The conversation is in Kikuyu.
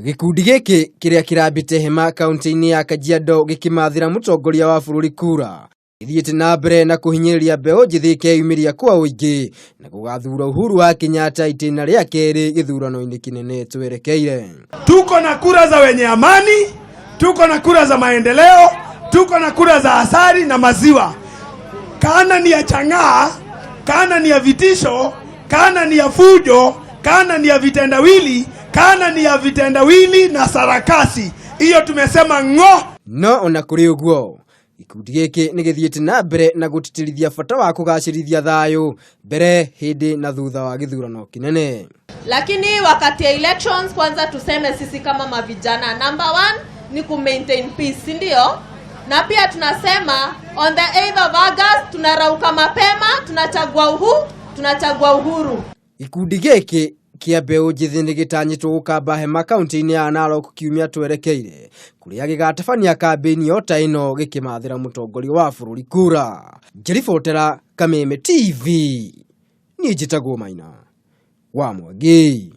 Gĩkundi gĩkĩ kĩrĩa kĩrambĩte hema kaunti-inĩ ya Kajiado gĩkĩmathĩra mũtongoria wa bũrũri kura gĩthiĩte na mbere na kũhinyĩrĩria mbeũ njĩthĩ ikeyumĩria kwa ũingĩ na gũgathura Uhuru wa Kenyatta itĩna rĩa kerĩ gĩthurano-inĩ kĩnene twerekeire. Tuko na kura za wenye amani, tuko na kura za maendeleo, tuko na kura za asali na maziwa. Kana ni ya chang'aa, kana ni ya vitisho, kana ni ya fujo, kana ni ya vitendawili, kana ni ya vitendawili na sarakasi, hiyo tumesema ng'o. No ona kũrĩ ũguo gĩkundi gĩkĩ nĩ gĩthiĩte na mbere na gũtĩtĩrithia bata wa kũgacĩrithia thayũ mbere, hĩndĩ na thutha wa gĩthurano kĩnene. Lakini wakati ya elections, kwanza tuseme sisi kama mavijana, number one ni ku maintain peace, si ndio? Na pia tunasema on the 8th of August tunarauka mapema, tunachagua Uhuru. Gĩkundi gĩkĩ kĩa mbeũ njĩthĩ nĩ gĩtanyĩtwo gũkamba hema kaunti-inĩ ya Narok kiumia twerekeire kũrĩa gĩgatabania kambĩini o ta ĩno gĩkĩmathĩra mũtongoria wa bũrũri kura. Ngĩribotera Kameme TV, niĩ njĩtagwo Maina wa Mwangi.